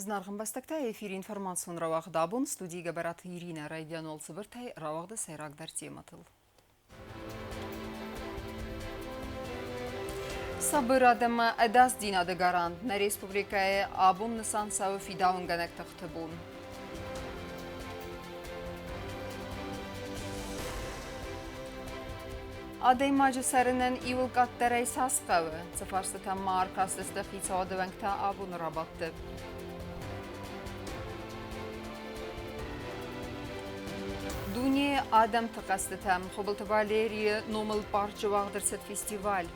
Зынаргъ ӕмбӕстӕгтӕ, эфиры информацион рауагъд абон студийы Гӕбӕраты Иринӕ райдиан уал цыбыртӕй рауагъды сӕйрагдӕр темӕтыл. Сабыр адӕмы ӕдасдзинады гарант нӕ республикӕйы абон нысан цӕуы фидауынгӕнӕг тыхты бон. Адӕймаджы цӕрынӕн иуыл къаддӕрӕй цас хъӕуы? Цы фарстытӕм ма ӕркастысты хицауады уӕнгтӕ абоны рабадты? Дунейы адӕмты хъӕзтытӕм Хуыбылты Валерийы номыл парчы уагъд ӕрцыд фестиваль.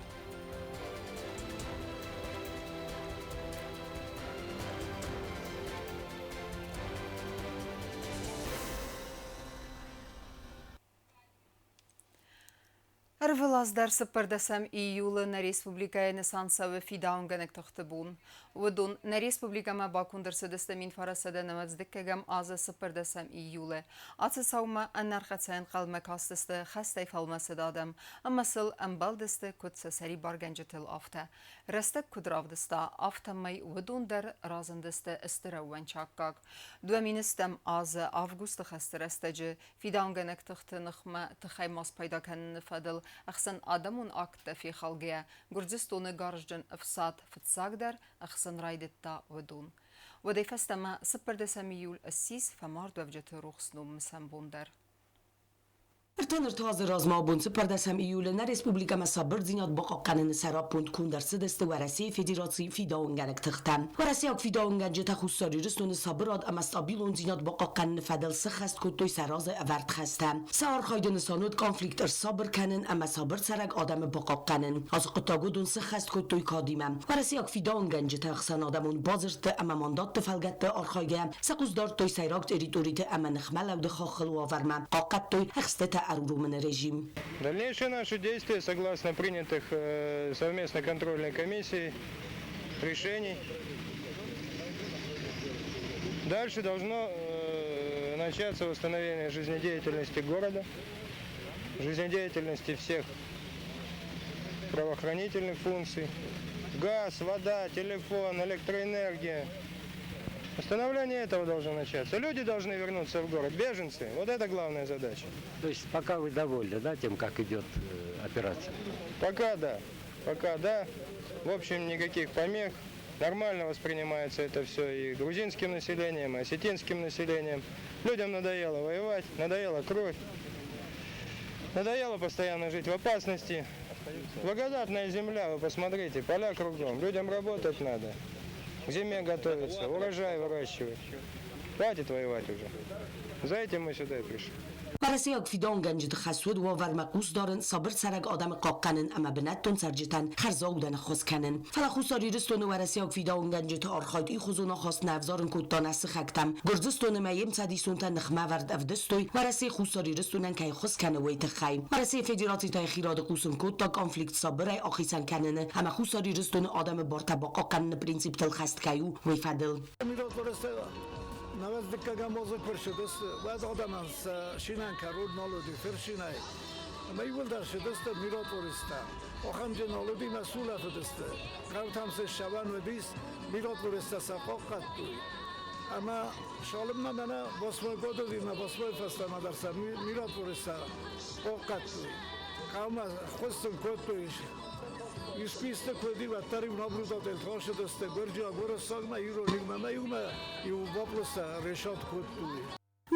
Ӕрвылаз дӕр цыппӕрдӕсӕм июлы нӕ республикӕйы нысан цӕуы фидауынгӕнӕг тыхты бон. Уыдон нӕ республикӕмӕ баконд ӕрцыдысты 1995 азы цыппӕрдӕсӕм июлы. Ацы цаумӕ ӕнӕрхъӕцӕй ӕнхъӕлмӕ кастысты хӕстӕй фӕлмӕцыд адӕм ӕмӕ сыл ӕмбӕлдысты куыд сӕ сӕрибаргӕнджытыл, афтӕ. Рӕстӕг куыд равдыста, афтӕмӕй уыдон дӕр разындысты стыр ӕууӕнчы аккаг. 2007 азы августы хӕсты рӕстӕджы Фидауынгӕнӕг тыхты ныхмӕ тыхӕй ма спайда кӕныны фӕдыл ӕхсӕнадӕмон акттӕ фехалгӕйӕ, Гуырдзыстоны гарзджын ӕфсад фыццагдӕр ӕхсын райдыдта уыдон. Уӕдӕй фӕстӕмӕ цыппӕрдӕсӕм июль ссис фӕмардуӕвджыты рухс ном мысӕн бон дӕр. 33 азы размӕ абон цыппӕрдӕсӕм июлы нӕ республикӕмӕ сабырдзинад бахъахъхъӕныны сӕраппонд конд ӕрцыдысты Уӕрӕсейы Федерацийы фидауынгӕнӕг тыхтӕ. Уӕрӕсейаг фидауынгӕнджытӕ Хуссар Ирыстоны сабырад ӕмӕ стабилондзинад бахъахъхъӕныны фӕдыл сыххӕст кодтой сӕ разы ӕвӕрд хӕстӕ. Сӕ архайды нысан уыд конфликт ӕрсабыр кӕнын ӕмӕ сабыр цӕрӕг адӕмы бахъахъхъӕнын. Ацы хъуыддаг уыдон сыххӕст кодтой кадимӕ. Уӕрӕсейаг фидауынгӕнджыты ӕхсӕнадӕмон бадзырдты ӕмӕ мандатты фӕлгӕтты архайгӕ сӕ хъус дардтой сӕйраг территориты ӕмӕ ныхмӕлӕуды хаххыл уавӕрмӕ, хъахъхъӕдтой ӕхстытӕ ӕруромыны режим. Дальнейшие наши действия, согласно принятых совместной контрольной комиссией решений, дальше должно начаться восстановление жизнедеятельности города, жизнедеятельности всех правоохранительных функций, газ, вода, телефон, электроэнергия. Восстановление этого должно начаться. Люди должны вернуться в город, беженцы. Вот это главная задача. То есть пока вы довольны, да, тем, как идет операция? Пока да. Пока да. В общем, никаких помех. Нормально воспринимается это все и грузинским населением, и осетинским населением. Людям надоело воевать, надоела кровь. Надоело постоянно жить в опасности. Благодатная земля, вы посмотрите, поля кругом. Людям работать надо. К зиме готовиться, урожай выращивать. Хватит воевать уже. За этим мы сюда и пришли. Уӕрӕсейаг фидауынгӕнджыты хӕс уыд уавӕрмӕ хъус дарын, сабыр цӕрӕг адӕмы хъахъхъӕнын ӕмӕ бынӕттон цӕрджытӕн хӕрзаудӕн ӕххуыс кӕнын. Фӕлӕ Хуссар Ирыстоны уӕрӕсейаг фидауынгӕнджыты архайд ихуызон ахаст нӕ ӕвзарын кодта нӕ сыхӕгтӕм. Гуырдзыстоны ӕмӕ йе мцӕдисонтӕ ныхмӕвӕрд ӕвдыстой, Уӕрӕсе Хуссар Ирыстонӕн кӕй ӕххуыс кӕны, уый тыххӕй. Уӕрӕсейы Федераци та йӕхи рады хъусын кодта конфликт сабырӕй ахицӕн кӕныны ӕмӕ Хуссар Ирыстоны адӕмы бартӕ бахъахъхъӕныны принциптыл хӕст кӕй у, уый фӕдыл. Науӕдз дыккӕгӕм азы куы рцыдысты, уӕд адӕмӕн сӕ шинӕн кӕрон нал уыди фыршинӕй. Ӕмӕ иууылдӕр цыдысты миротворецтӕ. Ахӕмджы нал уыди мӕ сулӕфыдысты. Хъӕутӕм цы ссӕуӕн уыдис, миротворецтӕ сӕ хъахъхъӕдтой. Ӕмӕ цалынмӕ мӕнӕ восьмой год уыди мӕ восьмой фӕстӕмӕ дӕр сӕ миротворецтӕ хъахъхъӕдтой. Хъӕумӕ ххуыс сын кодтой. Исписты куыд уӕддӕр-иу наблюдатель тасыдысты гуырдзиаг уырыссагмӕ, иронигмӕ ӕмӕ иумӕ-иу вопростӕ решат кодтой.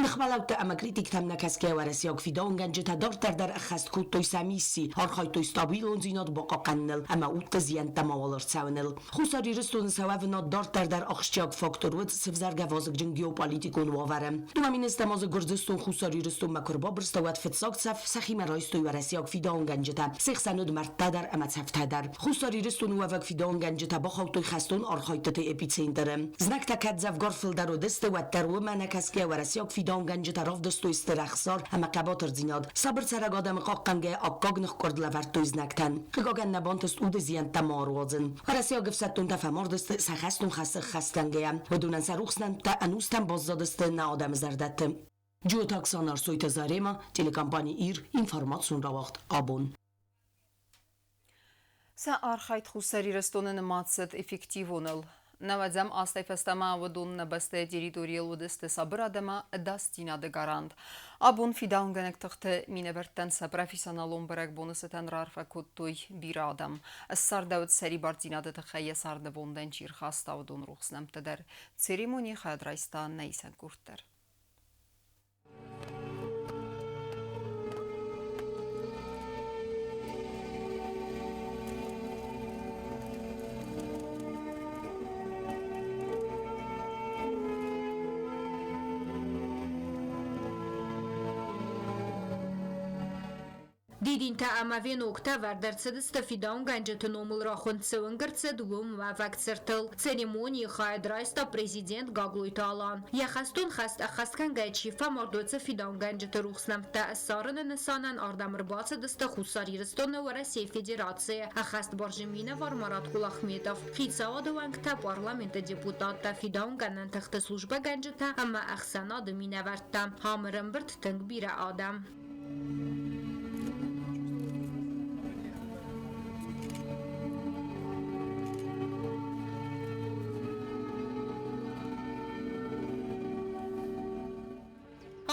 Ныхмӕлӕудтӕ ӕмӕ критиктӕм нӕкӕсгӕ уӕрӕсейаг фидауынгӕнджытӕ дарддӕр дӕр ӕххӕст кодтой сӕ мисси, архайдтой стабилондзинад бахъахъхъӕныныл ӕмӕ удты зиӕнттӕ мауал ӕрцӕуыныл. Хуссар Ирыстоны сӕ уӕвынад дарддӕр дӕр ахсджиаг фактор уыд сывзаргӕ вазыгджын геополитикон уавӕры. Дыууӕ министрӕм азы Гуырдзыстон Хуссар Ирыстонмӕ куы ӕрбабырста, уӕд фыццаг цӕф сӕхимӕ райстой уӕрӕсейаг фидауынгӕнджытӕ, се хсӕн уыд мӕрдтӕ дӕр ӕмӕ цӕфтӕ дӕр. Хуссар Ирыстоны уӕвӕг фидауынгӕнджытӕ бахаудтой хӕстон архайдтыты эпицентры. Знӕгтӕ кӕд дзӕвгар фылдӕр уыдысты, уӕддӕр уымӕ нӕ кӕсгӕ уӕрӕсейаг фидауынгӕнджытӕ равдыстой стыр ӕхсар ӕмӕ хъӕбатырдзинад, сабыр цӕрӕг адӕмы хъахъхъӕнгӕйӕ аккаг ныхкъуырд лӕвӕрдтой знӕгтӕн. Хъыгагӕн, нӕ бантыст уды зиӕнттӕ ма ӕруадзын. Уӕрӕсейаг ӕфсӕддонтӕ фӕмардысты сӕ хӕстон хӕсы ххӕстгӕнгӕйӕ. Уыдонӕн сӕ рухс нӕмттӕ ӕнустӕм баззадысты нӕ адӕмы зӕрдӕты. Джиоты Оксана, Арсойты Зарема, телекомпани «Ир», информацион рауагъд «Абон». Сӕ архайд Хуссар Ирыстоны нымад цыд эффективоныл. Нӕуӕдзӕм азтӕй фӕстӕмӕ уыдон нӕ бӕстӕйы территорийыл уыдысты сабырад ӕмӕ ӕдасдзинады гарант. Абон фидауынгӕнӕг тыхты минӕвӕрттӕн сӕ профессионалон бӕрӕгбоны цытӕн раарфӕ кодтой бирӕ адӕм. Ссардӕуыд сӕрибардзинады тыххӕй йӕ царднывондӕн чи рхаста, уыдон рухс нӕмттӕ дӕр. Церемонийы хайад райста нӕ исӕн къорд дӕр. Дидинтӕ ӕмӕ веноктӕ ӕвӕрд ӕрцыдысты фидауынгӕнджыты номыл рахуынд цӕуынгӕрцыд уым уӕвӕг цыртыл. Церемонийы хайад райста президент Гаглойты Алан. Йӕ хӕстон хӕст ӕххӕстгӕнгӕ чи фӕмард, уыцы фидауынгӕнджыты рухс нӕмттӕ ссарыны нысанӕн ардӕм ӕрбацыдысты Хуссар Ирыстоны Уӕрӕсейы Федерацийы ӕххӕстбарджын минӕвар Марат Кулахметов, хицауады уӕнгтӕ, парламенты депутаттӕ, фидауынгӕнӕн тыхты службӕгӕнджытӕ ӕмӕ ӕхсӕнады минӕвӕрттӕ. Ам ӕрӕмбырд тынг бирӕ адӕм.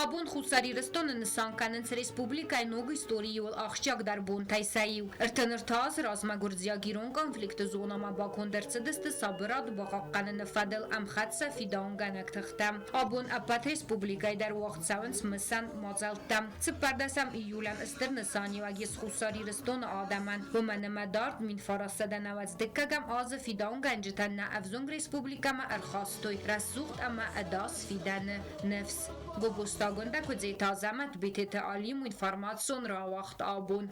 Абон Хуссар Ирыстоны нысан кӕнынц республикӕйы ног историйы ахсджиагдӕр бонтӕй сӕ иу. 33 азы размӕ гуырдзиаг-ирон конфликты зонӕмӕ баконд ӕрцыдысты сабырад бахъахъхъӕныны фӕдыл ӕмхӕццӕ фидауынгӕнӕг тыхтӕ. Абон ӕппӕт республикӕйы дӕр уагъд цӕуынц мысӕн мадзӕлттӕ. 14 июлӕн стыр нысаниуӕг ис Хуссар Ирыстоны адӕмӕн, уымӕн ӕмӕ дард 1990 азы фидауынгӕнджытӕн нӕ ӕвзонг республикӕмӕ ӕрхастой рӕсугъд ӕмӕ ӕдас фидӕны ныфс. Гобозтагондӕ Куыдзеты Азӕмӕт, Бететы Алим, информацион рауагъд абон.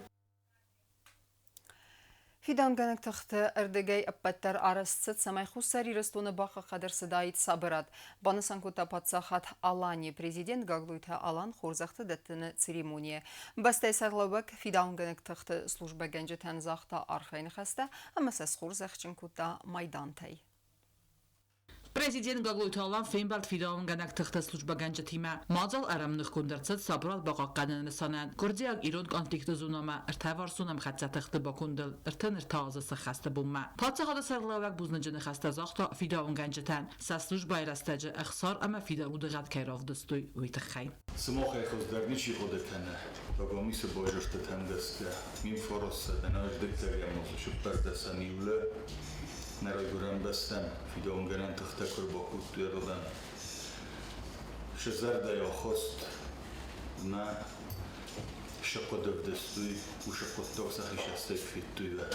Фидӕнгӕнӕг тыхты ӕрдыгӕй ӕппӕтдӕр арӕзт цыд, цӕмӕй Хуссар Ирыстоны бахъахъхъӕд ӕрцыдаид сабырад, банысан кодта паддзахад Аланийы президент Гаглойты Алан хорзӕхты дӕттыны церемонийӕ. Бӕстӕйы сӕргълӕууӕг фидауынгӕнӕг тыхты службӕгӕнджытӕн загъта арфӕйы ныхӕстӕ ӕмӕ сӕ схорзӕхджын кодта майдантӕй. Президент Гаглойты Алан фембӕлд фидауынгӕнӕг тыхты службӕгӕнджытимӕ. Мадзал ӕрӕмныхгонд ӕрцыд сабырад бахъахъхъӕныны нысанӕн гуырдзиаг-ирон конфликты зонӕмӕ ӕртӕварсон ӕмхӕццӕ тыхты бакондыл 33 азы сӕххӕсты бонмӕ. Паддзахады сӕргълӕууӕг бузныджы ныхӕстӕ загъта фидауынгӕнджытӕн, сӕ службӕйы рӕстӕджы ӕхсар ӕмӕ фидар удыгъӕд кӕй равдыстой, уый тыххӕй. Сымахӕй хуыздӕр ничи хъуыды кӕны, Дагомисы базыртытӕм гӕсгӕ 1995 азы 14 июлы нӕ райгуырӕн бӕстӕм фидауынгӕнӕн тыхтӕ куы ӕрбакодтой ардӕм. Сӕ зӕрдӕйы ахаст мӕ сӕ хъуыды ӕвдыстой, уыцы хъуыддаг сӕхи састӕй куы федтой, уӕд.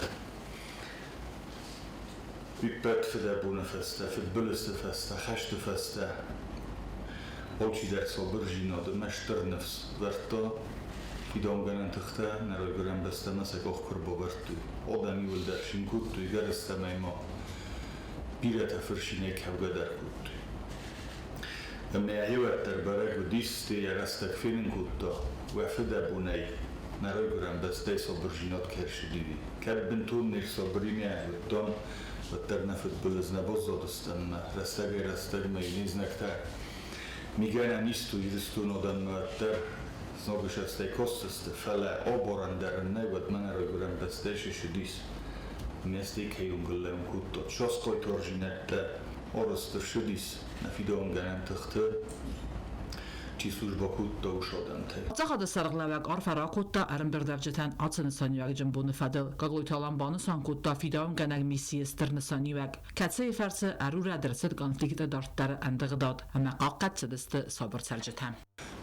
Иппӕт фыдӕбоны фӕстӕ, фыдбылызты фӕстӕ, хӕсты фӕстӕ алчидӕр сабырдзинады мӕ стыр ныфс вӕрдта, фидауынгӕнӕн тыхтӕ нӕ райгуырӕн бӕстӕмӕ сӕ къух куы ӕрбавӕрдтой. Адӕм иууылдӕр цин кодтой, гӕрӕстӕмӕй ма бирӕтӕ фырцинӕй кӕугӕ дӕр кодтой. Ӕмӕ уӕддӕр бӕрӕг уыдис, йӕ рӕстӕг фенын кодта, уӕ фыдӕбонӕй нӕ райгуырӕн бӕстӕй сабырдзинад кӕй ӕрцыди, уый. Кӕд бынтон не рсабыримӕ уыдтон, уӕддӕр нӕ фыдбылыз нӕ баззадыстӕм ӕмӕ рӕстӕгӕй-рӕстӕгмӕ не знӕгтӕ мигӕнӕн истой Ирыстоны адӕммӕ уӕддӕр знагысӕстӕй кастысты, фӕлӕ абарӕн дӕр ын нӕй, уӕд мӕ нӕ райгуырӕн бӕстӕй сысыдис. Ӕмӕ кӕй онгыл лӕун кодтат, сасхъайтардзинӕдтӕ арӕзт ӕрцыдис нӕ фидауынгӕнӕн тыхты чи службӕ кодта, уыцы адӕмтӕй. Паддзахады сӕргълӕууӕг арфӕ ракодта ӕрӕмбырдуӕвджытӕн ацы нысаниуӕгджын боны фӕдыл. Гаглойты Алан банысан кодта фидауынгӕнӕг миссийы стыр нысаниуӕг, кӕцыйы фӕрцы ӕрурӕд ӕрцыд конфликты дарддӕры ӕндыгъдад ӕмӕ хъахъхъӕд цыдысты сабыр цӕрджытӕ.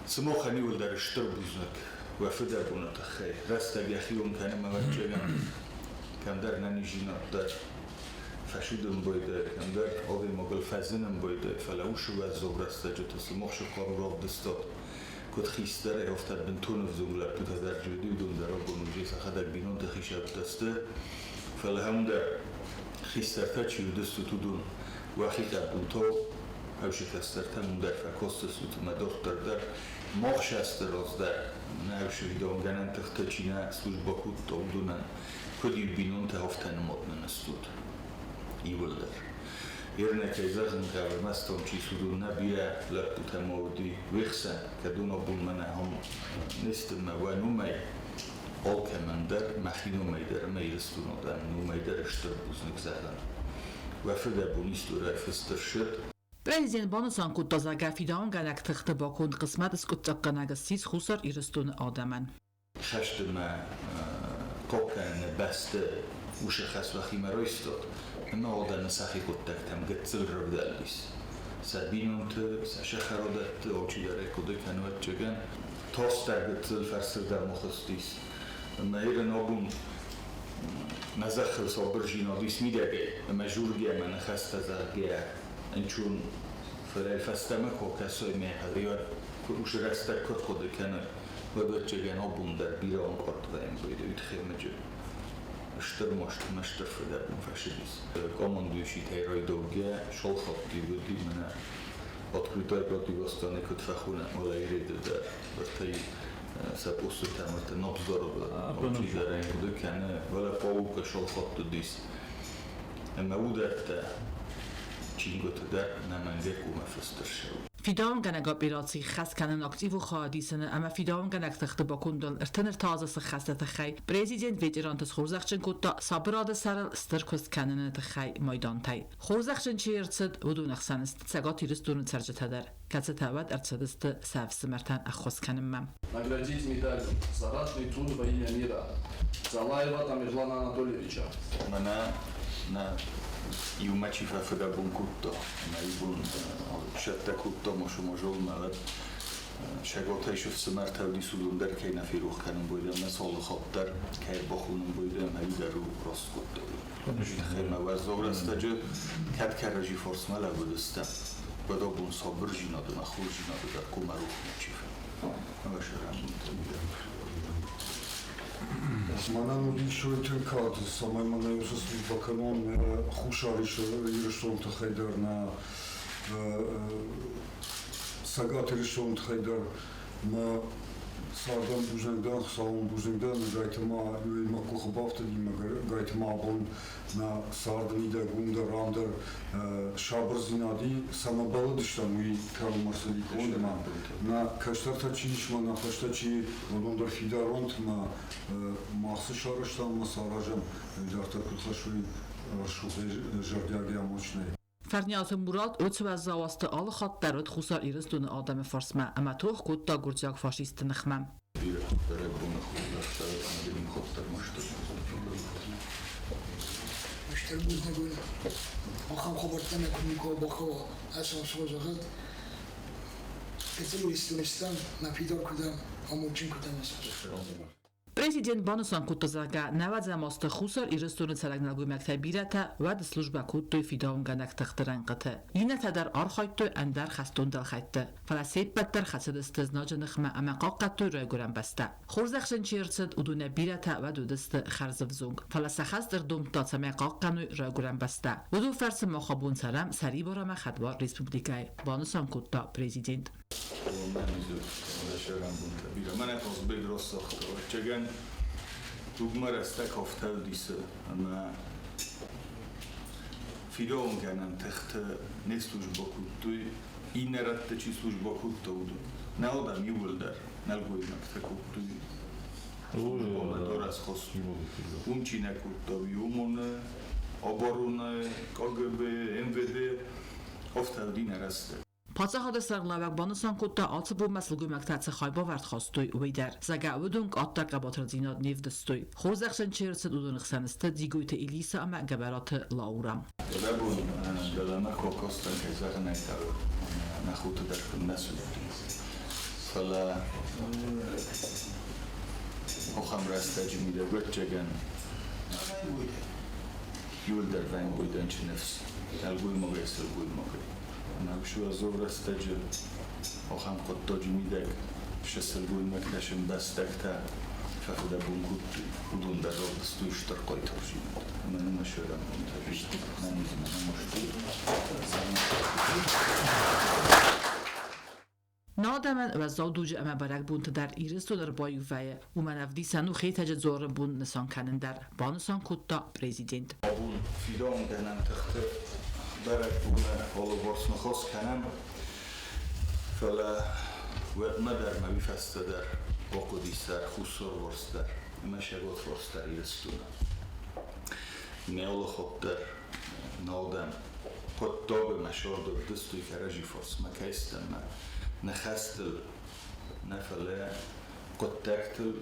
Сымахӕн иууылдӕр стыр бузныг уӕ фыдӕбоны тыххӕй. Рӕстӕг йӕхион кӕны мӕ ӕвӕццӕгӕн, кӕмдӕр нӕниздзинад дӕр фӕсудын байдайы, кӕмдӕр адӕймагыл фӕзынын байдайы, фӕлӕ уыцы уӕззау рӕстӕджыты сымах цы хъару равдыстат, куыд хистӕрӕй, афтӕ бынтон ӕвзонг лӕппутӕ дӕр чи уыди, уыдон дӕр абон уже сӕхӕдӕг бинонты хицӕуттӕ сты. Фӕлӕ ам дӕр хистӕртӕ чи уыдыстут, уыдон уӕхи хъӕбултау Хӕусы кӕстӕртӕн уым дӕр фӕкосдзыстут ӕмӕ дохтыр дӕр мах састы раздӕр нӕ фидауынгӕнӕн тыхтӕ чи нӕ службӕ кодта, уыдонӕн куыд-иу бинонтӕ, афтӕ нымад нын стут иууылдӕр. Ернӕ, кӕй зӕгъын хъӕуы, ӕрмӕст ам чи цыд, уыдон нӕ бирӕ лӕппутӕ ма уыди уе хсӕн, кӕд уын абон мӕнӕ ам не сты мӕ уӕ номӕй алкӕмӕн дӕр, мӕхи номӕй дӕр ӕмӕ Ирыстоны адӕмы номӕй дӕр стыр бузныг зӕгъын. Уӕ фыдӕбон историйы фыст ӕрцыд. Президент банысан кодта, зӕгъгӕ, фидауынгӕнӕг тыхты баконд хъысмӕт скъуыддзаггӕнӕг ссис Хуссар Ирыстоны адӕмӕн. Хӕсты мӕ хъахъхъӕныны бӕсты уыцы хӕс уӕхимӕ райстат, ӕмӕ адӕмы сӕхи хъуыддӕгтӕм гыццыл рӕвдӕлдис. Сӕ бинонты, сӕ сӕхӕродӕтты алчидӕр ӕй хъуыды кӕны ӕвӕццӕгӕн. Тас дӕр гыццыл фӕрсырдӕм ахызтис. Ӕмӕ Иры абон нӕ зӕххыл сабырдзинад ис мидӕгӕй, ӕмӕ жургӕ ӕмӕ ныхӕстӕ зӕгъгӕ, ӕнцон, фӕлӕ фӕстӕмӕ куы акӕсай мӕ уыцы рӕстӕг куы ӕрхъуыды кӕнай, ӕвӕццӕгӕн абон дӕр бирӕ ӕнкъард вӕййӕм уый тыххӕй ӕмӕджы стыр маст ӕмӕ стыр фыдӕбон фӕцыдис. Командующийтӕй райдаугӕ шалхатти уыди мӕнӕ открытой противостоны куыд фӕхонӕм, уӕлӕ Иреды дӕр ӕртӕй сӕ постытӕм ӕртӕ Нобздоровы чидӕр хъуыды кӕны, уӕлӕ паука шалхатт уыдис. Ӕмӕ уыдӕттӕ чингуыты дӕр нӕмӕнгӕй хъуамӕ фыст ӕрцӕуой. Фидауынгӕнӕг операцийы хӕс кӕнын активон хайадисыны ӕмӕ фидауынгӕнӕг тыхты бакондыл 33 азы сыххӕсты тыххӕй президент ветеранты схорзӕхджын кодта сабырады сӕрыл стыр куыст кӕныны тыххӕй майдантӕй. Хорзӕхджын чи ӕрцыд, уыдон ӕхсӕн сты Цӕгат Ирыстоны цӕрджытӕ дӕр, кӕцытӕ уӕд ӕрцыдысты сӕ ӕфсымӕртӕн ӕххуыс кӕнынмӕ. Наградить медалью за ратный труд во имя мира Залаева Тамерлана Анатольевича. Мӕнӕ нӕ иумӕ чи фӕфыдӕбон кодта, ӕмӕ иубон сӕттӕ кодта мосомозолмӕ, уӕд Сӕготӕй сыфсымӕртӕ уыдис, уыдон дӕр кӕй нӕ ферох кӕнын бойдӕ ӕмӕ цалы хатт дӕр кӕй ӕрбахонын бойдӕ ӕмӕ уый дӕр раст кодта. Тыххӕй мӕ уӕззау рӕстӕджы кӕд кӕрӕдзи фарсмӕ лӕууыдыстӕм, уӕд абон сабырдзинад ӕмӕ хорздзинады дӕр коммӕ рох ничи фӕкӕны. Ӕмӕ сӕрӕнбонтӕ бирӕ. Мӕнӕн уыдис уый тынг кад, цӕмӕй мӕнӕ уыцы службӕ кӕнон Хуссар Ирыстоны тыххӕй дӕр, нӕ Цӕгат Ирыстоны тыххӕй дӕр. Мӕ цардӕн бузныг дӕн, Хуыцауӕн бузныг дӕн, гайтма мӕ къухы бафтыди, гайтма абон нӕ царды мидӕг уым дӕр, ам дӕр сабырдзинад и, цӕмӕ бӕллыдыстӕм, уый кӕронмӕ ӕрцыди конд ӕмӕ нӕ кӕстӕртӕ чи ис мӕ нӕ фӕстӕ чи, уыдон дӕр фидар уӕнт ӕмӕ мах цы сарӕзтам ӕмӕ цы аразӕм, дарддӕр куыд хӕссой рӕсугъдӕй, зӕрдиагӕй, амондджынӕй. Фӕрниаты Мурат уыцы уӕззау азты алы хатт дӕр уыд Хуссар Ирыстоны адӕмы фарсмӕ ӕмӕ тох кодта гуырдзиаг фашистты ныхмӕ. Бирӕ бӕрӕгбоны хорзӕхтӕ ӕмӕ ходдӕр мӕсты. Стыр бузныг уын, ахӕм хабӕрттӕ нӕ куы никуы бахъӕуа, ӕсӕм зӕгъӕд. Гыццыл туристтӕн нӕ фидар куы дӕн, амондджын куы дӕн. Президент банысан кодта, зӕгъгӕ, нӕуӕдзӕм азты Хуссар Ирыстоны цӕрӕг нӕлгоймӕгтӕй бирӕтӕ уӕд службӕ кодтой фидауынгӕнӕг тыхты рӕнхъыты. Иннӕтӕ дӕр архайдтой ӕндӕр хӕстон дӕлхӕйтты. Фӕлӕ се ппӕт дӕр хӕцыдысты знаджы ныхмӕ ӕмӕ хъахъхъӕдтой райгуырӕн бӕстӕ. Хорзӕхджын чи ӕрцыд, уыдонӕй бирӕтӕ уӕд уыдысты хӕрзӕвзонг. Фӕлӕ сӕ хӕс ӕрдомдта, цӕмӕй хъахъхъӕной райгуырӕн бӕстӕ. Уыдон фӕрцы мах абон цӕрӕм сӕрибар ӕмӕ хӕдбар республикӕйы, банысан кодта президент. Мӕнӕ Хъазбег рацагъта, ӕвӕццӕгӕн, тугмӕ рӕстӕг афтӕ уыдис, ӕмӕ фидауынгӕнӕн тыхты не службӕ кодтой, иннӕ рӕтты чи службӕ кодта, уыдон. Нӕ адӕм иууылдӕр нӕлгоймӕгтӕ кодтой службӕмӕ дарӕс хастой. Уым чи нӕ кодта, уый ОМОН-ы, обороны, КГБ, МВД, афтӕ уыди нӕ рӕстӕг. Паддзахады сӕргълӕууӕг банысан кодта, ацы бонмӕ сылгоймӕгтӕ цы хайбавӕрд хастой, уый дӕр. Зӕгъгӕ, уыдон къаддӕр хъӕбатырдзинад не вдыстой. Хорзӕхджын чи ӕрцыд, уыдоны хсӕн сты Дзигойты Элиса ӕмӕ Гӕбӕраты Лаура. Бӕбун дӕлӕмӕ кокостӕн, кӕй зӕгъын ӕй хъӕуы, нӕ хуты дӕр куыннӕ суыдтон. Фӕлӕ ахӕм рӕстӕджы мидӕгвӕццӕгӕн иуылдӕр вӕййы чи ныфс, нӕлгоймагӕй сылгоймагӕй. Ӕмӕ уӕззау рӕстӕджы ахӕм хъуыддаджы мидӕг сӕ сылгоймӕгтӕ, се мбӕстӕгтӕ фӕфыдӕбон кодтой, уыдон дӕр равдыстой стыр хъайтардзинад. Ӕмӕ нын нӕ сӕрӕнбонтӕ Нӕ адӕмӕн уӕззау дуджы ӕмӕ бӕрӕгбонты дӕр Ирыстон ӕрбаиу вӕййы, уымӕн ӕвдисӕн у Хетӕджы дзуары бон нысан кӕнын дӕр, банысан кодта президент. Абон фидауынгӕнӕн тыхты бӕрӕгбоны алыварс ныхас кӕнӕм, фӕлӕ уӕдмӕ дӕр ма уый фӕстӕ дӕр бахъуыди сӕр хуссарварс дӕр ӕмӕ сӕгатварс дӕр Ирыстоны. Нӕ алы хатт дӕр Нӕ адӕм хъуыддаг ӕмӕ сӕрды ӕвдыстой кӕрӕдзи фарсмӕ кӕй стӕм ӕмӕ ныхӕстыл нӕ, фӕлӕ хъуыддӕгтыл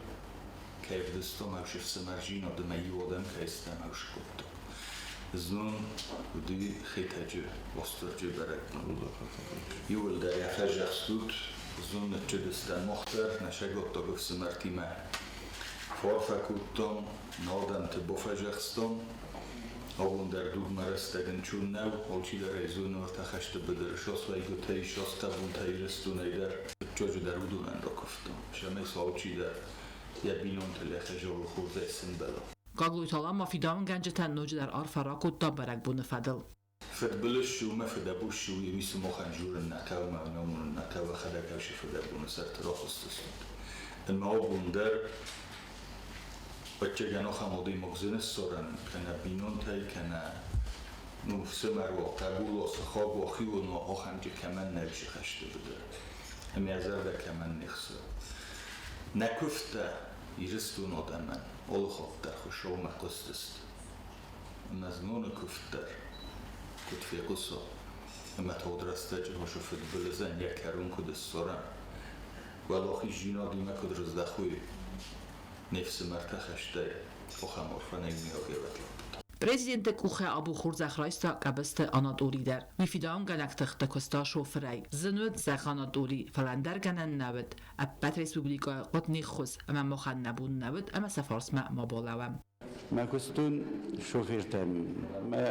кӕй ӕвдыстам, ӕвзӕр ӕфсымӕрдзинад ӕмӕ иу адӕм кӕй стӕм, ӕвзӕр хъуыддаг. Знон уыди Хетӕджы Уастырджы бӕрӕгбон. Иууылдӕр йӕ фӕзӕхстут, знон ныччыдыстӕм мах дӕр нӕ саготтаг ӕфсымӕртимӕ. Фарфӕ кодтам, нӕ адӕмты бафӕдзӕхстам. Абон дӕр дугмӕ рӕстӕг ӕнцон нӕу, алчидӕр ӕй зоны ӕртӕ хӕсты быдыры сасвӕйгуытӕй, сасхъӕбунтӕ Ирыстонӕй дӕр. Фыццаджыдӕр уыдонӕн ракуывтам, цӕмӕй сӕ алчидӕр йӕ бинонтыл йӕ хӕзӕрыл хорзӕй сӕмбӕла. Гаглойты Алан ма фидауынгӕнджытӕн ноджыдӕр арфӕ ракодта бӕрӕгбоны фӕдыл. Фыдбылыз цы у мӕ фыдӕбон цы у, уый сымахӕн дзурын нӕ хъӕуы мӕ амонын нӕ хъӕуы, уӕхӕдӕг ӕвзӕр фыдӕбоны сӕрты рахызтыстут. Ӕмӕ абон дӕр ӕцӕгӕн ахӕм адӕймаг зын ссарӕн кӕнӕ бинонтӕй, кӕнӕ ну, фсымӕр уа, хъӕбул уа, сыхаг уа, хион уа, ахӕмты кӕмӕн нӕ ис хӕсты быдыр. Ӕмӕ йӕ зӕрдӕ кӕмӕн не хсы. Нӕ куывдтӕ Ирыстон адӕмӕн алы хатт дӕр Хуыцаумӕ хъуыстысты. Ӕмӕ зноны куывд дӕр куыд фехъуса, ӕмӕ тагъд рӕстӕджы хосы фыдбылызӕн йӕ кӕрон куыд ссарӕм, уӕлахиздзинадимӕ куыд рыздӕхой не фсымӕртӕ хӕстӕй, ахӕм арфӕ нӕ иумиаг лӕппутӕ. Президенты къухӕй абон хорзӕх райста Къӕбысты Анатоли дӕр. Уый фидауынгӕнӕг тыхты куыста шофырӕй. Зын уыд, зӕгъы Анатоли, фӕлӕ ӕндӕр гӕнӕн нӕ уыд. Ӕппӕт республикӕйы хъуыд не ххуыс, ӕмӕ махӕн нӕ бон нӕ уыд ӕмӕ сӕ фарсмӕ ма балӕууӕм. Мӕ куыстон шофертӕм мӕ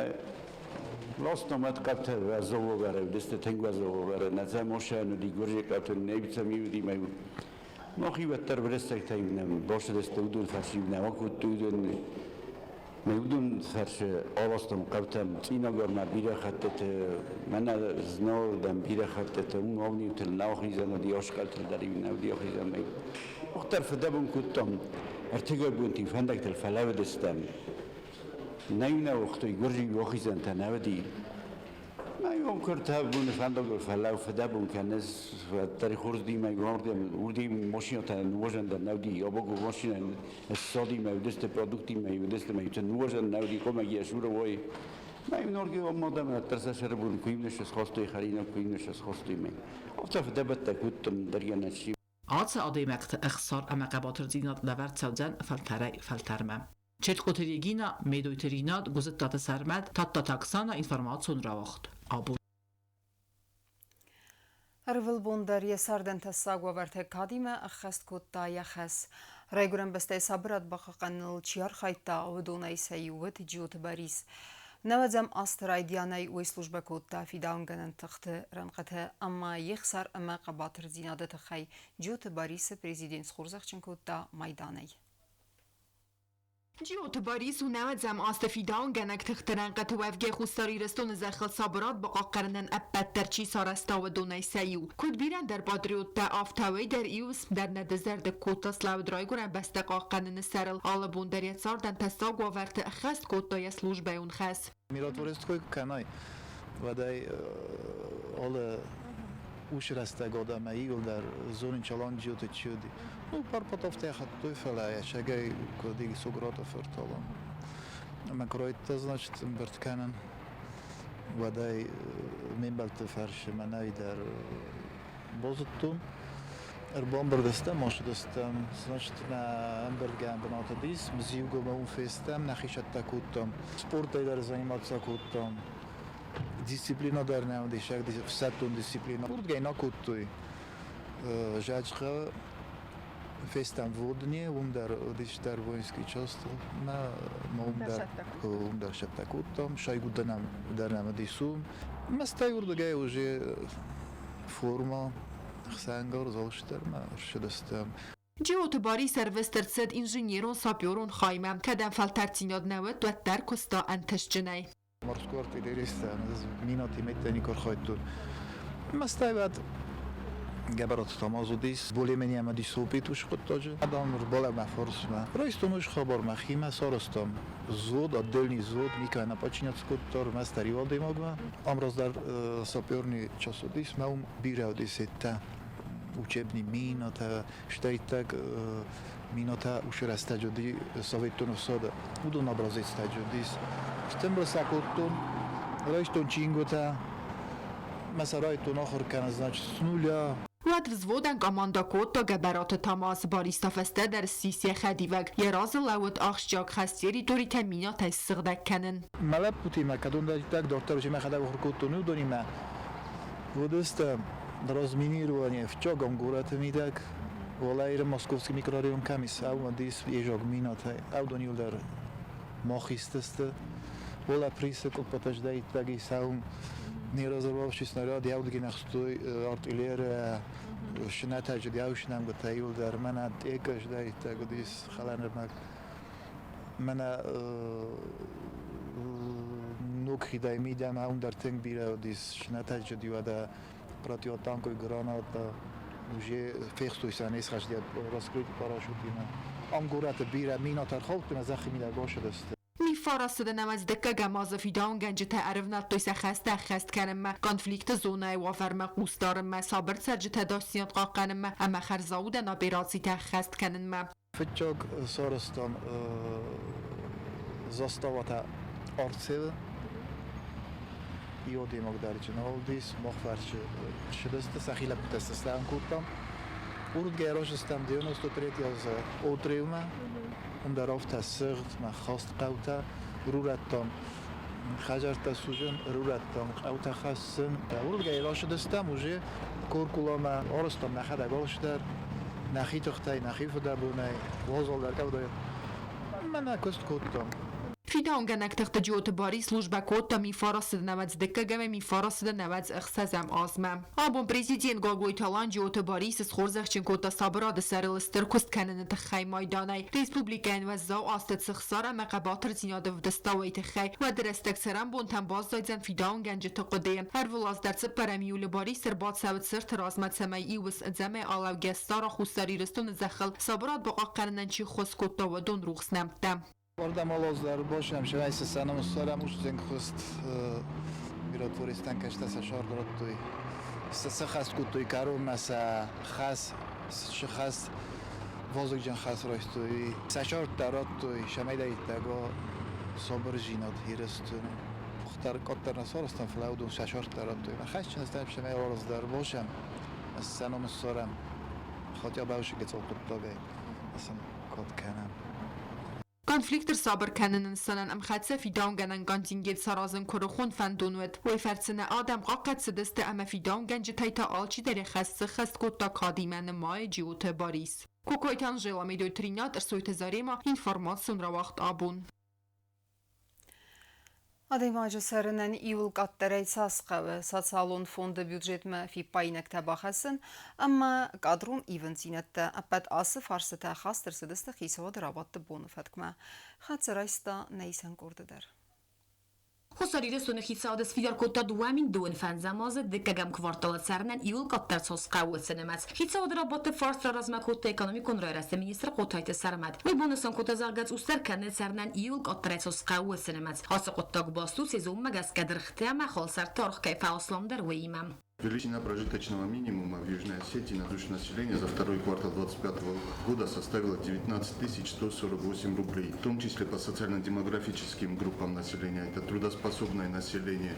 ластам ӕд къӕптӕ уӕззау уыдысты тынг уӕззау нӕ машинӕ уыди гуырдзиаг къӕптӕ нӕ уыди мӕ махи уӕддӕр рӕстӕгтӕй нӕм бацыдысты уыдон фӕрцы нӕ акодтой уыдон мӕ уыдон фӕрцы аластам хъӕутӕм Цъинагормӕ бирӕ хӕттыты мӕнӕ Знауырдӕм бирӕ хӕттыты уым Агниутыл нӕ ахизӕн уыди Оскъӕлтыл дӕр-иу нӕ уыди ахизӕн мӕ Уӕддӕр фыдӕбон кодтам, ӕртыгай бонти фӕндӕгтыл фӕлӕууыдыстӕм. Нӕ нӕ уагътой гуырдзиаг ахизӕнтӕ нӕ уыди. Мӕ ион куыртӕ боны фӕндагыл фӕлӕу фыдӕбон кӕныс, уӕддӕр хорз димӕ уырдӕм уырдӕм машинӕтӕ нуазӕн дӕр нӕ уыди, абогу машинӕ ссадимӕ уыдысты, продуктимӕ уыдысты, мӕ нуазӕн нӕ уыди, комӕг йӕ суры уой. Мӕ иунорги оммадӕм уӕддӕр сӕ сӕрыбон куы иу ныссхостой хӕринаг, куы иу ныссхостой мӕ. Афтӕ фыдӕбӕттӕ кодтам дӕр йӕ нӕ Ацы адӕймӕгты ӕхсар ӕмӕ хъӕбатырдзинад лӕвӕрд цӕудзӕн фӕлтӕрӕй-фӕлтӕрмӕ. Четкоты Регина, Медойты Ринат, Гуызыттаты Сӕрмӕт, Тадтаты Оксана информацион рауагъд. Абон. Ӕрвылбон дӕр йӕ цардӕн тӕссаг уавӕртӕ кадимӕ ӕххӕст кодта йӕ хӕс. Райгуырӕн бӕстӕйы сабырад бахъахъхъӕныныл чи архайдта, уыдонӕй сӕ иу уыд Джиоты Борис. Нӕуӕдзӕм азты райдианӕй уый службӕ кодта фидауынгӕнӕн тыхты рӕнхъыты ӕмӕ йе хсар ӕмӕ хъӕбатырдзинады тыххӕй Джиоты Борисы президент схорзӕхджын кодта майданӕй. Джиоты Борис у нӕуӕдзӕм азты фидауынгӕнӕг тыхты рӕнхъыты уӕвгӕ Хуссар Ирыстоны зӕххыл сабырад бахъахъхъӕнынӕн ӕппӕт дӕр чи сарӕзта, уыдонӕй сӕ иу. Куыд бирӕ ӕндӕр патриоттӕ, афтӕ уый дӕр иу уысм дӕр нӕ дызӕрдыг кодта слӕуд райгуырӕн бӕстӕ хъахъхъӕныны сӕрыл. Алы бон дӕр йӕ цардӕн тӕссаг уавӕрты ӕххӕст кодта йӕ службӕйон хӕс. Миротворец куы кӕнай, уӕд ӕй алы ус рӕстӕг адӕмӕй иуылдӕр зонын чаланджиоты чи уыди. Ну, Парпатовтӕ хаттой, фӕлӕ ӕцӕгӕй куыд Сограты фырт Алан. Ӕмӕ куы райдыдта, значит, ӕмбырд кӕнын, уӕд ӕй ме мбӕлтты фӕрсы мӕнӕй дӕр базыдтон. Ӕрбамбырд стӕм, ацыдыстӕм, значит, нӕ ӕмбырдгӕнӕн бынат уыдис, Мзиугомӕ уым фестӕм, нӕхи цӕттӕ кодтам. Спортӕй дӕр заниматься кодтам. Дисциплина дӕр нӕ уыдис, ӕфсӕддон дисциплина. Уырдгӕй нӕ кодтой. Зӕджхъӕ фестӕм водне, уым дӕр уыдис дӕр воинский часть, мӕ уым дӕр цӕттӕ кодтам, шайгуыдӕнӕм дӕр нӕм уыдис уым. Мӕ стӕй уырдыгӕй уже форма хсӕнгарз алцыдӕр мӕ ӕрцыдыстӕм. Джиоты Барис ӕрвыст ӕрцыд инженерон-саперон хаймӕ. Кӕдӕм фӕлтӕрддзинад нӕ уыд, уӕддӕр куыста ӕнтыстджынӕй. Морской артиллеристтӕ минати меттӕ архайдтой. Мӕ стӕй уӕд Гӕбӕраты Тамаз уыдис, более-менее ӕмӕ дисопит уыцы хъуыддаджы. Адӕм ӕрбалӕг мӕ фарсмӕ. Райстон уыцы хабар мӕхимӕ, сарӕзтам взвод, отдельный взвод, никӕй нӕ подчиняться кодта, ӕрмӕстдӕр иу адӕймагмӕ. Ам раздӕр саперный час уыдис, мӕ уым бирӕ уыдис еттӕ, учебный минатӕ, стӕй иттӕг минатӕ уыцы рӕстӕджы уыди Советон ӕфсады, уыдон образецтӕджы уыдис. Стӕмбыл сӕ кодтон. Райстон чингуытӕ, мӕ сӕ райдтон ахуыр кӕнын, значит, с нуля. Уӕд взводӕн командӕ кодта Гӕбӕраты Тамаз. Барис та фӕстӕдӕр ссис йӕ хӕдивӕг. Йӕ разы лӕууыд ахсджиаг хӕс территоритӕ минӕтӕй ссыгъдӕг кӕнын. Мӕ лӕппутимӕ, кӕдон дӕр дарддӕр мӕхӕдӕг ахуыр кодтон, уыдонимӕ уыдысты разминирование фыццагӕм горӕты мидӕг. Уӕлӕ Московский микрорайон кӕм ис, ау дис ежог минӕтӕй. Аудон иуылдӕр мах истысты. Уӕлӕ Присы къуыппытӕ здӕйттаг ис, ау не разорвавший снаряд яудгин ӕхстой артиллерия шинӕтӕджы дӕу иуылдӕр мӕнӕ тъекъы здӕйттаг уыдис хӕлӕнырмӕг. Мӕнӕ ног хидӕй мидӕмӕ уым дӕр тынг бирӕ уыдис шинӕтӕджы уӕдӕ противотанковый граната уже фехстой сӕ не схӕсдиат раскрытый парашютимӕ. Ам горӕты бирӕ минӕтӕ ӕрхаудтой ӕмӕ зӕххы мидӕг басыдысты. Мифарасы нӕуӕдз дыккӕгӕм азы фидауынгӕнджытӕ ӕрывнӕлдтой сӕ хӕстӕ ӕххӕст кӕнынмӕ, конфликты зонӕйы уавӕрмӕ хъус дарынмӕ, сабыр цӕрджытӕ ӕдасдзинад хъахъхъӕнынмӕ ӕмӕ хӕрзаудӕн операцитӕ ӕххӕст кӕнынмӕ. Фыццаг сарӕзтам заставатӕ Арцелы, иодемаг дӕрджын уыдис, мах фарсы ссыдысты, сӕхи лӕппутӕ сыстӕм кодтам. Уырдгӕй райстам 93 азы Отреумӕ, уым дӕр афтӕ сыгъд, мӕ хаст хъӕутӕ рурӕдтам, хӕдзӕрттӕ судзын, рурӕдтам хъӕутӕ хӕссын. Уырдгӕй рацыдыстӕм уже Куркуламӕ, арӕзтам нӕхӕдӕг алцыдӕр, нӕхи тыхтӕй, нӕхи фыдӕбонӕй, уазалдӕр къӕвдайы. Мӕнӕ куыст кодтам. Фидауынгӕнӕг тыхты Джиоты Барис службӕ кодта мифарасыды нӕуӕдз дыккӕгӕм ӕмӕ мифарасыды нӕуӕдз ӕхсӕзӕм азмӕ. Абон президент Гаглойты Алан Джиоты Барисы схорзӕхджын кодта сабырады сӕрыл стыр куыст кӕныны тыххӕй майданӕй. Республикӕйӕн уӕззау азты цы хсар ӕмӕ хъӕбатырдзинады ӕвдыста уый тыххӕй, уӕды рӕстӕг цӕрӕнбонтӕм баззайдзӕн фидауынгӕнджыты хъуыдыйы. Ӕрвылаз дӕр цыппӕрӕм июлы Барис ӕрбацӕуы цырты размӕ, цӕмӕй иу ӕдзӕмӕй алӕугӕ ссара Хуссар Ирыстоны зӕххыл сабырад бахъахъхъӕнынӕн чи ххуыс кодта, уыдон рухс нӕмттӕ. Ардӕм алаздӕр босӕм сӕ сӕнам ссарӕм устзенгхуыст миротворецтӕн кӕстӕ сӕ сӕрд радтой. Сӕ сӕххӕст кодтой кӕронмӕ сӕ хӕс, сыхӕс вазыгджын хӕс райстой. Сӕ сӕрдтӕ радтой, сӕмӕйдӕйттӕг сабырдзинад Ирыстоны. Къаддӕр къаддӕр нӕ сарӕзтам, фӕлӕ уыдон сӕ сӕрдтӕ радтой. Мӕ хӕсджын стӕм сӕмӕй алаздӕр босӕм, сӕ ном ссарӕм. Хотя бы гыццыл хъуыддагӕй сын код кӕнӕм. Конфликт ӕрсабыр кӕныны нысанӕн ӕмхӕццӕ фидауынгӕнӕн контингент саразын куырыхон фӕндон уыд. Уый фӕрцы нӕ адӕм хъахъхъӕд цыдысты ӕмӕ фидауынгӕнджытӕй та алчидӕр йӕ хӕс сыххӕст кодта кадимӕ, нымайы Джиоты Барис. Кокойты Анжела, Медойты Ринат, Ӕрсойты Заремӕ, информацион рауагъд абон. Адӕймаджы цӕрынӕн иуыл къаддӕрӕй цас хъӕуы социалон фонды бюджетмӕ фиппаинӕгтӕ бахӕссын ӕмӕ кадрон ивындзинӕдтӕ ӕппӕт ацы фарстытӕ хаст ӕрцыдысты хицауады рабадты боны фӕткмӕ. Хӕццӕ райста нӕ исӕн къорды дӕр. Хуссар Ирыстоны хицауад сфидар кодта 2025 азы дыккӕгӕм кварталы цӕрынӕн иуыл къаддӕр цас хъӕуы цы нымӕц. Хицауады рабадты фарст раразмӕ кодта экономикон райрӕзты министр Хъотайты Сӕрмӕт. Уый банысан кодта, зӕгъгӕ, цъусдӕр кӕны цӕрынӕн иуыл къаддӕрӕй цас хъӕуы цы нымӕц. Ацы хъуыддаг баст у сезонмӕ гӕсгӕ дыргътӕ ӕмӕ халсӕртты аргъ кӕй фӕасламдӕр, уыимӕ. Величина прожиточного минимума в Южной Осетии на душу населения за второй квартал 2025 года составила 19 148 рублей. В том числе по социально-демографическим группам населения. Это трудоспособное население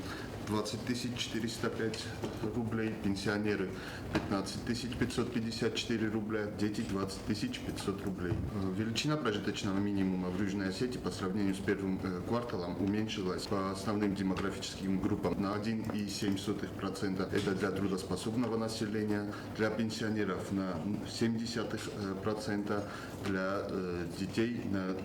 20 405 рублей, пенсионеры 15 554 рубля, дети 20 500 рублей. Величина прожиточного минимума в Южной Осетии по сравнению с первым кварталом уменьшилась по основным демографическим группам на 1,07%. Это для трудоспособного населения, для пенсионеров на 0,7%, для детей на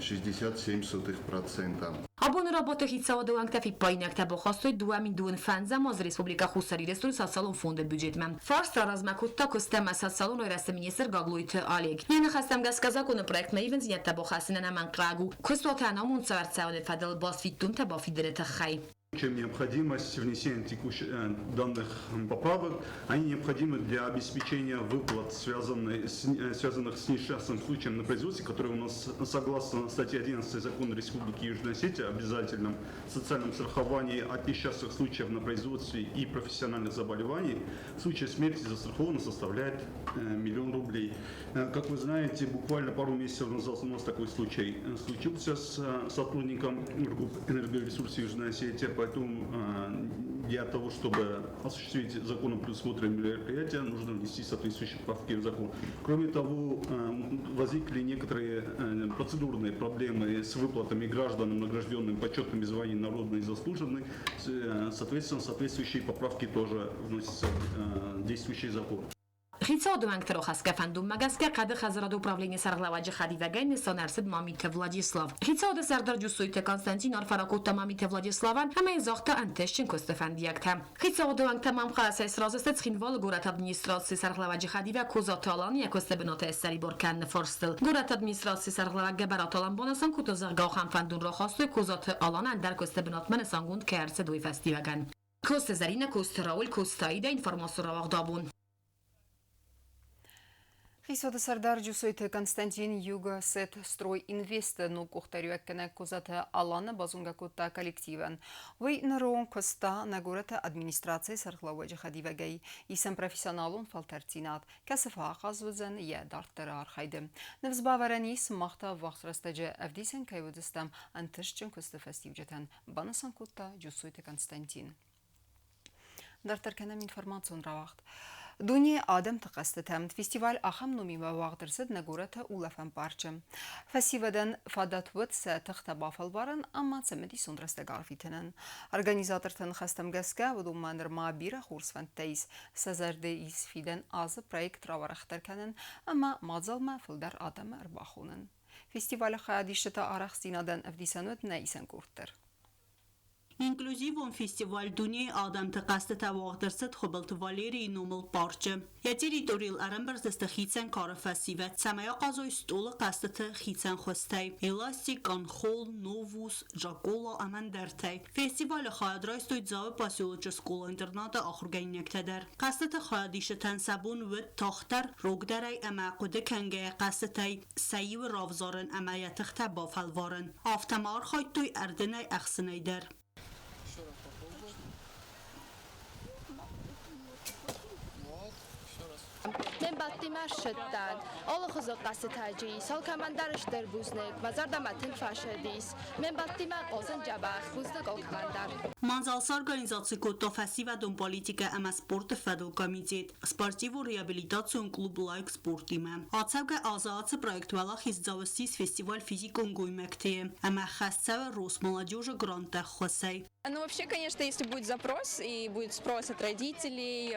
0,67%. Абоны рабадты хицауады уӕнгтӕ фиппаинӕгтӕ бахастой 2025 азы Республикӕ Хуссар Ирыстоны социалон фонды бюджетмӕ. Фарст раразмӕ кодта куыст ӕмӕ социалон райрӕзты министр Гаглойты Олег. Йӕ ныхӕстӕм гӕсгӕ законы проектмӕ ивындзинӕдтӕ бахӕссынӕн ӕнӕмӕнгхъӕуӕг у куыстуаты ӕнамонд цӕрцӕуыны фӕдыл баст фиддонтӕ бафидыны тыххӕй. Чем необходимость внесения текущих данных поправок, они необходимы для обеспечения выплат, связанных с несчастным случаем на производстве, который у нас, согласно статье 11 Закона Республики Южная Осетия о обязательном социальном страховании от несчастных случаев на производстве и профессиональных заболеваний, в случае смерти застрахованного составляет 1 000 000 рублей. Как вы знаете, буквально пару месяцев назад у нас такой случай случился с сотрудником РГУП «Энергоресурсы Южная Осетия». поэтому для того, чтобы осуществить законом предусмотренные мероприятия, нужно внести соответствующие поправки в закон. Кроме того, возникли некоторые процедурные проблемы с выплатами гражданам, награжденным почетными званиями народные и заслуженные. Соответственно, соответствующие поправки тоже вносятся в действующий закон. Хицауады уӕнгты рахӕсгӕ фӕндонмӕ гӕсгӕ Хъӕды хӕдзарады управленийы сӕргълӕууӕджы хӕдивӕгӕй нысан ӕрцыд Мамиты Владислав. Хицауады сӕрдар Джусойты Константин арфӕ ракодта Мамиты Владиславӕн ӕмӕ йын загъта ӕнтыстджын куысты фӕндиӕгтӕ. Хицауады уӕнгтӕ ма ӕмхъӕлӕсӕй сразы сты Цхинвалы горӕты администрацийы сӕргълӕууӕджы хӕдивӕг Козаты Алан йӕ куысты бынатӕй ссӕрибар кӕныны фарстыл. Горӕты администрацийы сӕргълӕууӕг Гӕбӕраты Алан банысан кодта, зӕгъгӕ, ахӕм фӕндон рахастой Козаты Алан ӕндӕр куысты бынатмӕ нысангонд кӕй ӕрцыд, уый фӕстиуӕгӕн. Коцты Зӕринӕ, Коцты Рауль, Коцты Аидӕ информацион рауагъд абон. Хицауады сӕрдар Джусойты Константин Югосет Стройинвест-ы ног къухдариуӕггӕнӕг Козаты Аланы базонгӕ кодта коллективӕн. Уый ныры куыста нӕ горӕты администрацийы сӕргълӕууӕджы хӕдивӕгӕй. Исӕм профессионалон фӕлтӕрддзинад, кӕцы фӕахъаз уыдзӕн йӕ дарддӕры архайды. Ныфс бавӕрӕн ис, мах та ӕввахс рӕстӕджы ӕвдисӕн кӕй уыдзыстӕм ӕнтыстджын куысты фӕстиуджытӕн, банысан кодта Джусойты Константин. Дарддӕр кӕнӕм информацион рауагъд. Дунейы адӕмты хъӕзтытӕ. Фестиваль ахӕм номимӕ уагъд ӕрцыд нӕ горӕты улӕфӕн парчы. Фӕсивӕдӕн фадат уыд сӕ тыхтӕ бафӕлварын ӕмӕ цымыдисон рӕстӕг арвитынӕн. Организаторты ныхӕстӕм гӕсгӕ, уыдонмӕ нырма бирӕ хорз фӕндтӕ ис. Сӕ зӕрды ис фидӕн азы проект рауӕрӕхдӕр кӕнын ӕмӕ мадзалмӕ фылдӕр адӕмы ӕрбахонын. Фестивалы хайадисджыты арӕхстдзинадӕн ӕвдисӕн уыд нӕ исӕн къорд дӕр. Инклюзивон фестиваль Дунейы адӕмты хъӕзтытӕ уагъд ӕрцыд Хуыбылты Валерийы номыл парчы. Йӕ территорийыл ӕрӕмбӕрздзысты хицӕн кары фӕсивӕд, цӕмӕй ахъазой стъолы хъӕзтыты хицӕн хуызтӕй: эластик, канхол, новус, жакола ӕмӕ ӕндӕртӕй. Фестивалы хайад райстой Дзауы поселочы скъола-интернаты ахуыргӕнинӕгтӕ дӕр. Хъӕзтыты хайадисджытӕн сӕ бон уыд тагъддӕр, рогдӕрӕй ӕмӕ хъуыды кӕнгӕйӕ хъӕзтытӕй сӕ иуы равзарын ӕмӕ йӕ тыхтӕ бафӕлварын. Афтӕ ма архайдтой ӕрдынӕй ӕхсынӕй дӕр. Ме мбӕлттимӕ ссыдтӕн. Алыхуызон хъӕзтытӕ ис, алкӕмӕн дӕр стыр бузныг. Мӕ зӕрдӕмӕ тынг фӕцыдис. Ме мбӕлттимӕ хъазын дзӕбӕх, бузныг алкӕмӕн дӕр. Мадзал сорганизаци кодта фӕсивӕдон политикӕ ӕмӕ спорты фӕдыл комитет, спортивон-реабилитацион клуб «Лайк спорт»-имӕ. Ацӕугӕ азы ацы проект уӕлахиздзау ссис фестиваль физикон гоймӕгты ӕмӕ хӕст цӕуы Росмолодежы гранттӕ ӕххуысӕй. Ну, вообще, конечно, если будет запрос и будет спрос от родителей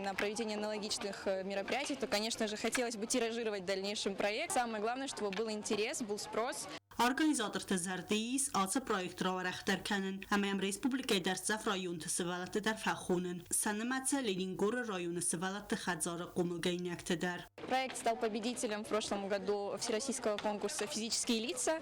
на проведение аналогичных мероприятий, то, конечно же, хотелось бы тиражировать в дальнейшем проект. Самое главное, чтобы был интерес, был спрос. Организаторты зӕрды ис ацы проект рауӕрӕхдӕр кӕнын ӕмӕ йӕм республикӕйы дӕрддзӕф районты сывӕллӕтты дӕр фӕхонын. Сӕ нымӕцы Ленингоры районы сывӕллӕтты хӕдзары хъомылгӕнинӕгты дӕр. Проект стал победителем в прошлом году Всероссийского конкурса «Физические лица».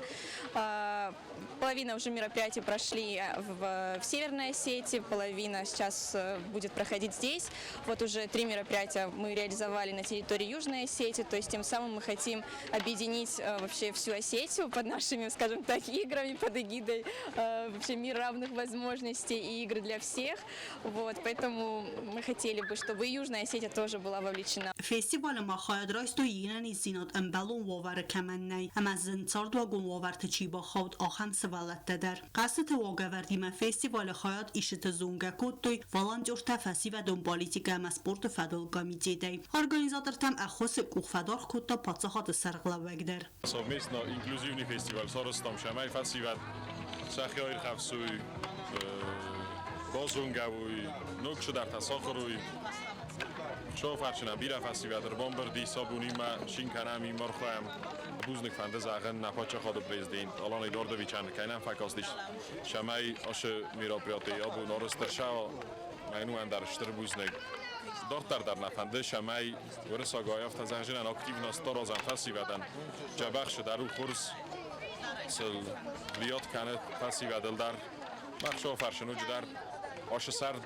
Половина уже мероприятий прошли в Северной Осетии, половина сейчас будет проходить здесь. Вот уже три мероприятия мы реализовали на территории Южной Осетии, то есть тем самым мы хотим объединить вообще всю Осетию под нашими, скажем так, играми, под эгидой вообще мир равных возможностей и игры для всех. Вот, поэтому мы хотели бы, чтобы и Южная Осетия тоже была вовлечена. Фестивалы ма хайад райстой йе нӕниздзинад ӕмбӕлон уавӕры кӕмӕн нӕй ӕмӕ зын цардуагон уавӕрты чи бахауд, ахӕм сывӕллӕттӕ дӕр. Хъӕзтыты уагӕвӕрдимӕ фестивалы хайад исджыты зонгӕ кодтой волонтертӕ фӕсивӕдон политикӕ ӕмӕ спорты фӕдыл комитетӕй. Организатортӕм ӕххуысы къух фӕдаргъ кодта паддзахады сӕргълӕууӕг дӕр. Совместно инклюзивный фестиваль сарӕзтам, цӕмӕй фӕсивӕд сӕхи аирхӕфсой, базонгӕ уой, ног цыдӕртӕ сахуыр уой. Шофарчына бирӕ фӕсивӕд ӕрбамбырд ис абонимӕ, цин кӕнӕм им архайӕм. Бузныг фӕнды зӕгъын нӕ паддзахады президент Алан Эдуардовичӕн, кӕй нӕм фӕкастис, цӕмӕй ацы мероприятийы абон арӕзт ӕрцӕуа. Мӕн у ӕндӕр стыр бузныг. Дарддӕр дӕр нӕ фӕнды, цӕмӕй уырыссагӕй афтӕ зӕгъзынӕн активность аразӕм фӕсивӕдӕн. Дзӕбӕх цыдӕр у хорз сыл влият кӕны фӕсивӕдыл дӕр. Мах шофарсы ноджыдӕр ацы сӕрд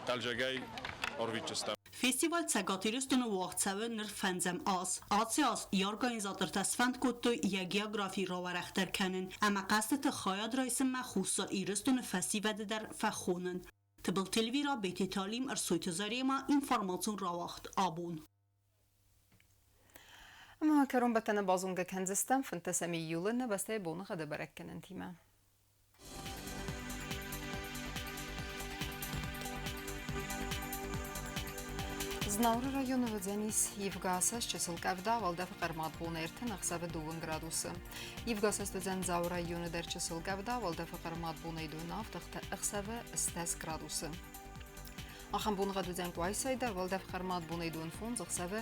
хъӕлдзӕгӕй арвитдзыстӕм. Фестиваль Цӕгат Ирыстоны уагъд цӕуы ныр фӕндзӕм аз. Ацы аз йӕ организатортӕ сфӕнд кодтой йӕ географи рауӕрӕхдӕр кӕнын ӕмӕ хъӕзтыты хайад райсынмӕ Хуссар Ирыстоны фӕсивӕды дӕр фӕхонын. Тыбылты Эльвира, Бететы Алим, Ӕрсойты Заремӕ, информацион рауагъд абон. Ӕмӕ кӕронбӕттӕны базонгӕ кӕндзыстӕм 15 июлы нӕ бӕстӕйы боныгъӕды бӕрӕггӕнӕнтимӕ. Знауыры районы уыдзӕнис ивгӕ асӕст чысыл къӕвда, уӕлдӕфы хъӕрмад бон 36 градусы. Ивгӕ асӕст уыдзӕн Дзауы районы дӕр чысыл къӕвда, уӕлдӕфы хъӕрмад бонӕй 27 ӕхсӕвы 10 градусы. Ахӕм боныгъӕд уыдзӕн Къуайсайы дӕр, уӕлдӕф хъӕрмад бонӕй 25 ӕхсӕвы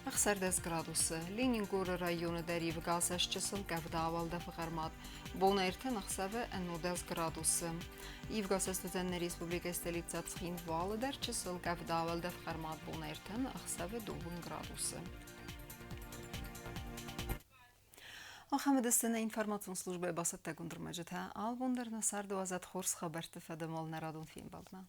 16 градусы. Ленингоры районы дӕр ивгӕ асӕст чысыл къӕвда, уӕлдӕфы хъӕрмад бон 30 ӕхсӕвы 11 градусы. Ивгӕ асӕст уыдзӕн нӕ республикӕйы столицӕ Цхинвалы дӕр чысыл къӕвда, уӕлдӕф хъӕрмад бон 30 ӕхсӕвы 2 градусы. Ахӕм уыдысты нӕ информацион службӕйы бацӕттӕгонд ӕрмӕджытӕ. Албон дӕр нӕ царды уадзӕд хорз хабӕртты фӕдыл нӕ радон фембӕлдмӕ.